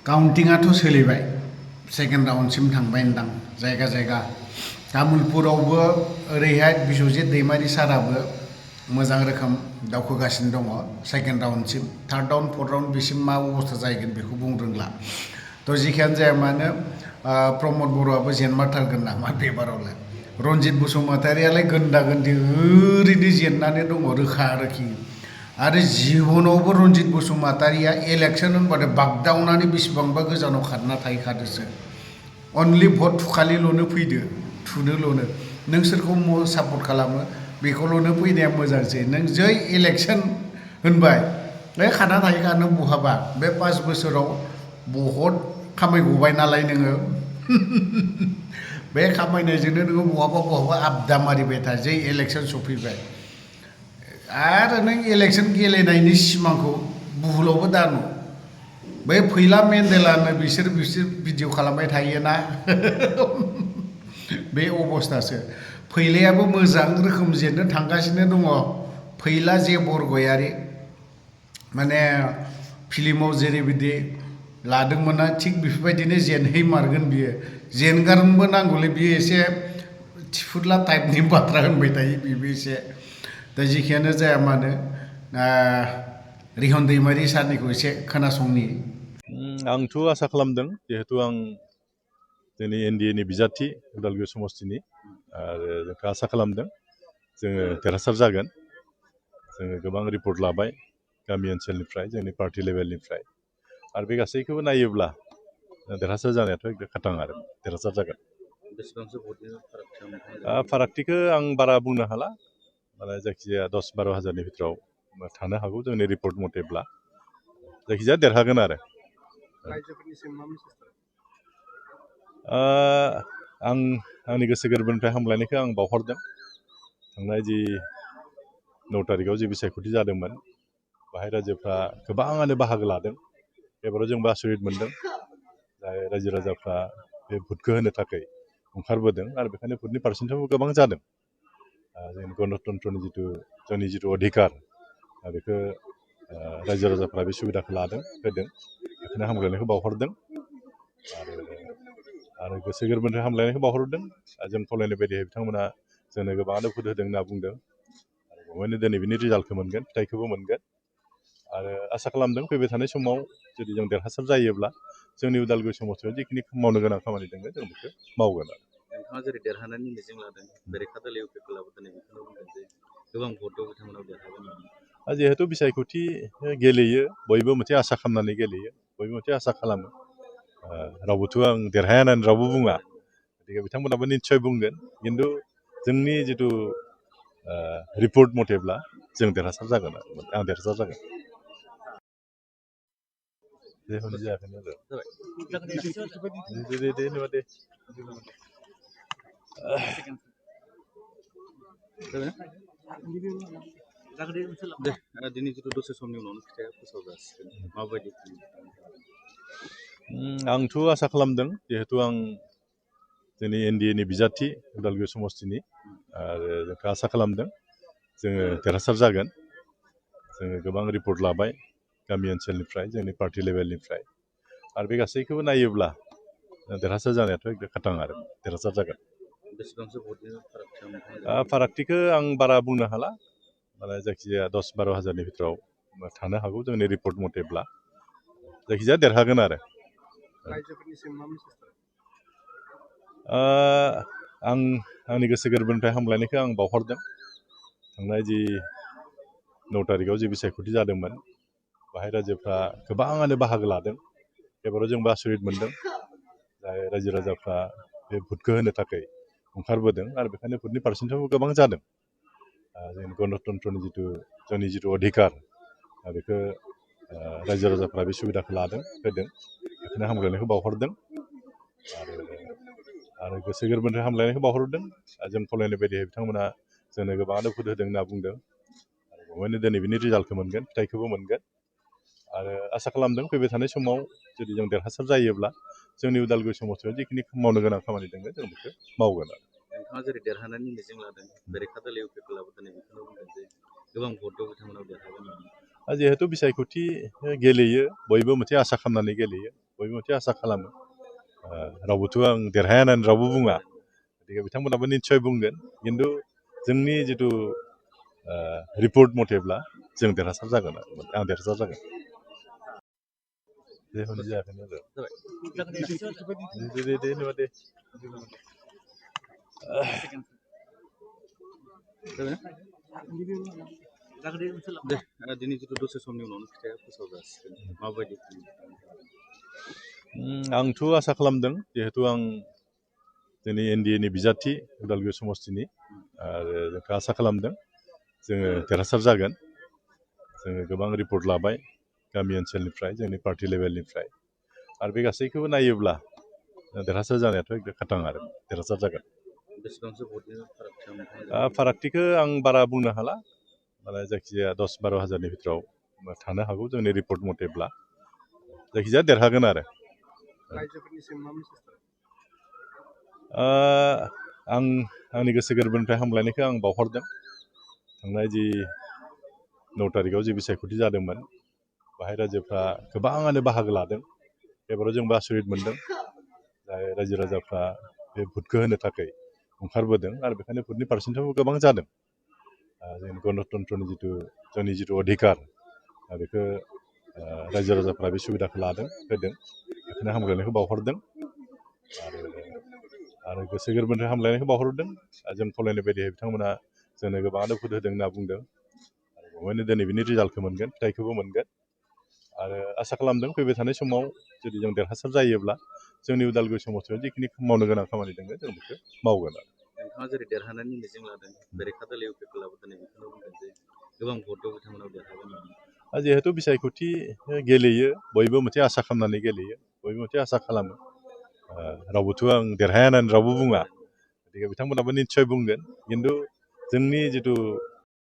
काउन्टिंआथ' सोलिबाय सेकेन्ड राउन्डसिम थांबाय होनदां जायगा जायगा तामुलपुरावबो ओरैहाय बिश्वजित दैमारि साराबो मोजां रोखोम दावखोगासिनो दङ सेकेन्ड राउन्डसिम थार्ड राउन्ड फर्थ राउन्ड बिसिम मा अबस्था जाहैगोन बेखौ बुंनो रोंला थ' जिखियानो जाया मानो प्रमद बर'आबो जेनमारथारगोन नामा बेबारावलाय रनजित बसुमतारियालाय गोन्दा गोन्दि ओरैनो जेननानै दङ रोखा रोखि आरो जिबनावबो रनजित बसुमतारिया इलेक्सन होनबाथाय बागदावनानै बेसेबांबा गोजानाव खारना थाहैखादोसो अनलि भट थुखालिल'नो फैदो थुनोल'नो नों सोरखौ सापर्ट खालामो बेखौल'नो फैनाया मोजांसै नों जै इलेक्सन होनबाय बे खाना थाहैखानो बहाबा बे 5 बोसोराव बहुद खामायगबाय नालाय नोङो बे खामायनायजोंनो नोङो बहाबा बहाबा आबदा मारिबाय था जै इलेक्सन सफैबाय आरो नों इलेक्सन गेलेनायनि सिमांखौ बुहुलावबो दानु बै फैला मेन्डेलानो बिसोर भिडिअ खालामबाय थायोना बे अबस्थासो फैलायाबो मोजां रोखोम जेननो थांगासिनो दङ फैला जे बरगयारि माने फिल्माव जेरैबायदि लादोंमोन थिग बेफोरबायदिनो जेनहैमारगोन बियो जेनगारनोबो नांगौलै बियो एसे थिफुदला टाइपनि बाथ्रा होनबाय थायो बेबो एसे दा जिखियानो जाया मानो रिहन दैमारि सारनिखौ एसे खोनासंनि आंथ' आसा खालामदों जिहेतु आं जोंनि एनडिएनि बिजाथि उदालगुरि समस्तिनि आरो जोंखौ आसा खालामदों जोङो देरहासार जागोन जोङो गोबां रिपर्ट लाबाय गामि ओनसोलनिफ्राय जोंनि पार्टी लेभेलनिफ्राय आरो बे गासैखौबो नायोब्ला देरहासार जानायाथ' एकदम खाथां आरो देरहासार जागोन फारागथिखौ आं बारा बुंनो हाला माने जायखिजाया 10-12 हाजारनि भितराव थानो हागौ जोंनि रिपर्ट मथेब्ला जायखिजाया देरहागोन आरो आं आंनि गोसो गोरबोनिफ्राय हामलायनायखौ आं बावहरदों थांनाय जि 9 तारिखआव जि बिसायख'थि जादोंमोन बाहाय रायजोफ्रा गोबाङानो बाहागो लादों बेबाराव जोंबो आसरित मोनदों जाय रायजो राजाफ्रा बे भटखौ होनो थाखाय ओंखारबोदों आरो बेखायनो भटनि पार्सेन्टेजआबो गोबां जादों जोंनि गणतन्त्रनि जोंनि जिथु अधिकार बेखौ रायजो राजाफ्रा बे सुबिदाखौ लादों होदों बेखायनो हामलायनायखौ बावहरदों आरो गोसो गोरबोनिफ्राय हामलायनायखौ बावहरदों जों खावलायनाय बायदियै बिथांमोना जोंनो गोबाङानो भट होदों होनना बुंदों आरो बेवहायनो दिनै बिनि रिजाल्टखौ मोनगोन फिथाइखौबो मोनगोन आरो आसा खालामदों फैबाय थानाय समाव जुदि जों देरहासार जायोब्ला जोंनि उदालगुरि समस्तियाव जिखिनि मावनो गोनां खामानि दङ जों बेखौ मावगोन आरो नोंथाङा जेरै देरहानायनि मिजिं लादों बेरेखा दल इउपिपिएलआबो दिनै बेखौनो बुंदों जे गोबां भटआव बिथांमोनाव देरहागोन जिहेतु बिसायख'थि गेलेयो बयबो मोनसे आसा खालामनानै गेलेयो बयबो मोनसे आसा खालामो रावबोथ' आं देरहाया होननानै रावबो बुङा गतिके बिथांमोनाबो निस्सय बुंगोन खिन्थु जोंनि जिथु रिपर्ट मथेब्ला जों देरहासार जागोन आं देरहासार जागोन दिनै जिथु दसे समनि उनावनो फिथाइया फोसाव जासिगोन माबायदि आंथ' आसा खालामदों जिहेतु आं जोंनि एनडिएनि बिजाथि उदालगुरि समस्तिनि आरो जोंखौ आसा खालामदों जोङो देरहासार जागोन जोङो गोबां रिपर्ट लाबाय गामि ओनसोलनिफ्राय जोंनि पार्टी लेभेलनिफ्राय आरो बे गासैखौबो नायोब्ला देरहासार जानायाथ' एकदम खाथां आरो देरहासार जागोन फारागथिखौ आं बारा बुंनो हाला माने जायखिजाया 10-12 हाजारनि भितराव थानो हागौ जोंनि रिपर्ट मथेब्ला जायखिजाया देरहागोन आरो आं आंनि गोसो गोरबोनिफ्राय हामलायनायखौ आं बावहरदों थांनाय जि 9 तारिखआव जि बिसायख'थि जादोंमोन बाहाय रायजोफ्रा गोबाङानो बाहागो लादों बेबाराव जोंबो आसरित मोनदों जाय रायजो राजाफ्रा बे भटखौ होनो थाखाय ओंखारबोदों आरो बेखायनो भटनि पार्सेन्टेजआबो गोबां जादों जोंनि गणतन्त्रनि जोंनि जिथु अधिकार बेखौ रायजो राजाफ्रा बे सुबिदाखौ लादों होदों बेखायनो हामलायनायखौ बावहरदों आरो गोसो गोरबोनिफ्राय हामलायनायखौ बावहरदों जों खावलायनाय बायदियै बिथांमोना जोंनो गोबाङानो भट होदों होनना बुंदों आरो बेवहायनो दिनै बिनि रिजाल्टखौ मोनगोन फिथाइखौबो मोनगोन आरो आसा खालामदों फैबाय थानाय समाव जुदि जों देरहासार जायोब्ला जोंनि उदालगुरि समस्तियाव जिखिनि मावनो गोनां खामानि दङ जों बेखौ मावगोन आरो नोंथाङा जेरै देरहानायनि मिजिं लादों बेरेखा दल इउपिपिएलआबो दिनै बेखौनो बुंदों जे गोबां भटआव बिथांमोनाव देरहागोन जिहेतु बिसायख'थि गेलेयो बयबो मोनसे आसा खालामनानै गेलेयो बयबो मोनसे आसा खालामो रावबोथ' आं देरहाया होननानै रावबो बुङा गतिके बिथांमोनाबो निस्सय बुंगोन खिन्थु जोंनि जिथु रिपर्ट मथेब्ला जों देरहासार जागोन आं देरहासार जागोन दे हनै जायाखैनो आरो दे दिनै जिथु दसे समनि उनावनो फिथाइया फोसाव जासिगोन माबायदि आंथ' आसा खालामदों जिहेतु आं जोंनि एनडिएनि बिजाथि उदालगुरि समस्तिनि आरो जोंखौ आसा खालामदों जोङो देरहासार जागोन जोङो गोबां रिपर्ट लाबाय गामि ओनसोलनिफ्राय जोंनि पार्टि लेभेलनिफ्राय आरो बे गासैखौबो नायोब्ला देरहासार जानायाथ' एकदम खाथां आरो देरहासार जागोन बेसेबांसो भटनि फारागथिखौ आं बारा बुंनो हाला माने जायखिजाया 10-12 हाजारनि भितराव थानो हागौ जोंनि रिपर्ट मथेब्ला जायखिजाया देरहागोन आरो आं आंनि गोसो गोरबोनिफ्राय हामलायनायखौ आं बावहरदों थांनाय जि 9 तारिखआव जि बिसायख'थि जादोंमोन बाहाय रायजोफ्रा गोबाङानो बाहागो लादों बेबाराव जोंबो आसरित मोनदों जाय रायजो राजाफ्रा बे भटखौ होनो थाखाय ओंखारबोदों आरो बेखायनो भटनि पार्सेन्टेजआबो गोबां जादों जोंनि गणतन्त्रनि जोंनि जिथु अधिकार बेखौ रायजो राजाफ्रा बे सुबिदाखौ लादों होदों बेखायनो हामलायनायखौ बावहरदों आरो गोसो गोरबोनिफ्राय हामलायनायखौ बावहरदों जों खावलायनाय बायदियै बिथांमोना जोंनो गोबाङानो भट होदों होनना बुंदों आरो बेवहायनो दिनै बिनि रिजाल्टखौ मोनगोन फिथाइखौबो मोनगोन आरो आसा खालामदों फैबाय थानाय समाव जुदि जों देरहासार जायोब्ला जोंनि उदालगुरि समस्तियाव जिखिनि मावनो गोनां खामानि दङ जों बेखौ मावगोन आरो नोंथाङा जेरै देरहानायनि मिजिं लादों बेरेखादोलो इउपिपिएलआबो दिनै बेखौनो बुंदों जे गोबां भटआव बिथांमोनाव देरहागोन जिहेतु बिसायख'थि गेलेयो बयबो मोनसे आसा खालामनानै गेलेयो बयबो मोनसे आसा खालामो रावबोथ' आं देरहाया होननानै रावबो बुङा गतिके बिथांमोनाबो निस्सय बुंगोन खिन्थु जोंनि जिथु